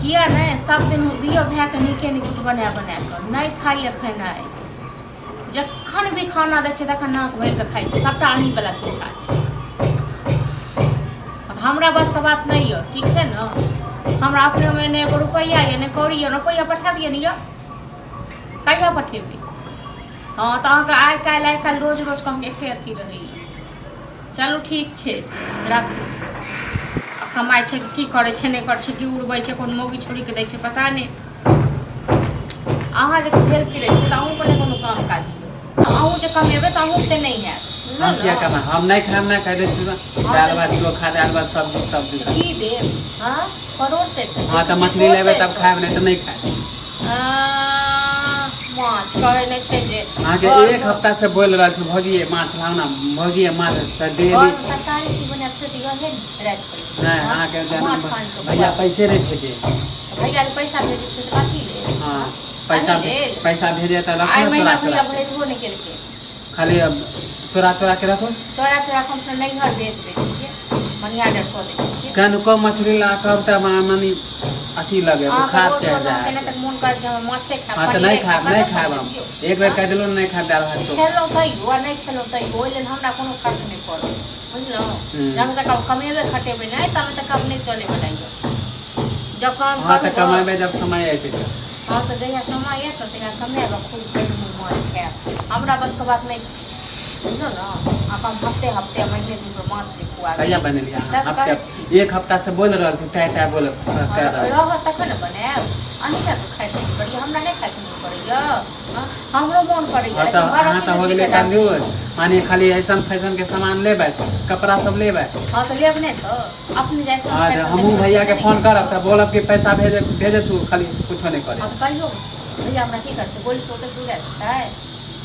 किया नहि सब दिन दियौ भायके नीके नीक बना बना कऽ नहि खाइए खेनाइ जखन भी खाना दै छै तखन नाक भरि कऽ खाइ छै सभटा अहीँवला छूछा छै हमरा बसके बात नहि यऽ ठीक छै ने हमरा अपनेमे नहि एगो रुपैआ यऽ नहि कौड़ी यऽ रुपैआ पठा दिअ ने यऽ कहिया पठेबै हँ तऽ अहाँके आइ काल्हि आइ काल्हि रोज रोजके अहाँके एके अथी रहैए चलू ठीक छै राखू आ कमाइ छै की करै छै नहि करै छै की उड़बै छै कोन मौगी छोड़ीके दै छै पता नहि अहाँ जे भेल फिरै छी तऽ अहूँके नहि कोनो काम काज यऽ अहूँ जे कमेबै तऽ अहूँके नहि हैत हम किया कमा हम नहि खायब नहि खाय दै छी दालि भात चोखा दालि भात सब्जी सब्जी की देब हँ परोड़ से हँ तऽ मछली लेबै तब खायब नहि तऽ नहि खायब माछ कहै नहि छै जे अहाँके एक हफ्ता से बोलि रहल छी भौजी माछ लाउ ने भौजी माछ तऽ डेली तरकारी की बनायब से तऽ इहे ने राति नहि अहाँके भैया पैसे नहि भेजे भैया पैसा भेजै छै तऽ कथी लेल हँ पैसा पैसा भेजे तऽ रखो आइ महीना भैया भेजबो नहि केलकै खाली चोरा चोरा के रखो चोरा चोरा के हम अपना नैहर भेज दै छियै मनी ऑर्डर कऽ दै छियै कनको मछली ला कब तऽ मानी अथी लगे बुखार चढ़ जाए तक मोन कर जे हम माछे खायब हां तऽ नहि खायब नहि खायब हम एक बेर कह देलहुँ नहि खायब दालि भात खेलहुँ तैयो आ नहि खेलहुँ तैयो ओहि लेल हमरा कोनो फर्क नहि पड़ल बुझलहुँ जब तक हम कमेबे खटेबै नहि तब तक हम नहि चलै बला यऽ जखन हाँ तऽ कमेबै जब समय अयतै तऽ हँ तऽ जहिया समय आयत ने तहिया कमायब आ खूब भरि मुँह माछ खायब हमरा बसके बात नहि छै बुझलहुँ ने आब हम हफ्ते हफ्ते महीने दिन पर माछ जे खुआबी कहिया बनेलियै अहाँ तब हफ्ते कहै छी एक हफ्ता से बोल रहल छी तै तै बोल कह रहल रहत तखन ने बनायब अहीं टा खाइके मोन करैया हमरा नहि खाइके मोन करैया हमरो मोन करैया हँ तऽ अहाँ तऽ हो गेलै कंजूस माने खाली ऐसन फैशन के सामान लेबै कपड़ा सब लेबै हँ तऽ लेब नहि तऽ अपने जाइ हँ तऽ हमहूँ भैया के फोन करब तऽ बोलब कि पैसा भेजे भेजे तू खाली कुछो नहि करे हँ कहियो भैया हमरा की करतै गोली से ओतऽ सुझा देतै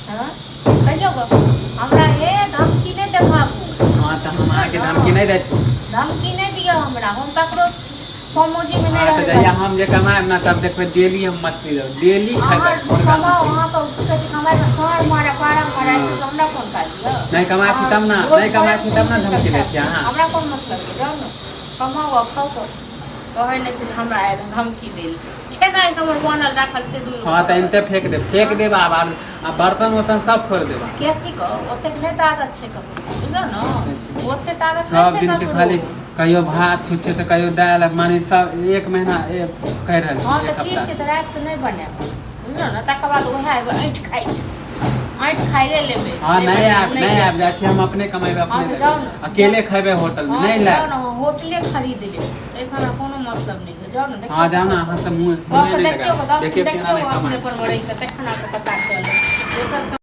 हँ कहियो हमरा हे धमकी नहि देखाबू हँ तऽ हम अहाँके धमकी नहि दै छी धमकी नहि दिअ हमरा हम ककरो फौजी में हाँ तऽ जहिया हम जे कमाएब ना तब देखबै डेली हम मछली लेबै डेली खेबै मुर्गा कमाओ अहाँ तऽ कहै छी कमाइ तऽ साँढ़ मारे पारा मारे तऽ हमरा कोन काज यऽ नहि कमाइ छी तब ना नहि कमाइ छी तब ना धमकी दै छी अहाँ हमरा कोन मतलब यऽ जाउ ने कमाओ आ खाउ तऽ कहै नहि छै जे हमरा आयल धमकी देल खेनाइ हमर बनल राखल से दूर हाँ तऽ एनते फेंक देब फेंक देब आब आ बर्तन उर्तन सब फोड़ि देब किया की कहू ओतेक नहि ताकत छै ककरो बुझलहुँ ने ओतेक ताकत सब दिन के खाली कहियो भात छुच्छे तऽ कहियो दालि माने सब एक महीना कहि रहल छी हँ तऽ ठीक छै तऽ रातिसँ नहि बनायब बुझलहुँ ने तकर बाद उएह एगो ऐंठ खाइ ऐंठ खाइए लेबै हँ नहि आयब नहि आयब जाइ छी हम अपने कमेबै अपने जाउ ने अकेले खेबै होटल मे नहि लायब ने होटले खरीद लेब एहिसँ हमरा कोनो मतलब नहि जाउ ने हँ जाउ ने अहाँ सब मुँह देखियौ देखियौ अपने पर रहि कऽ तखन अहाँके पता चलत दोसर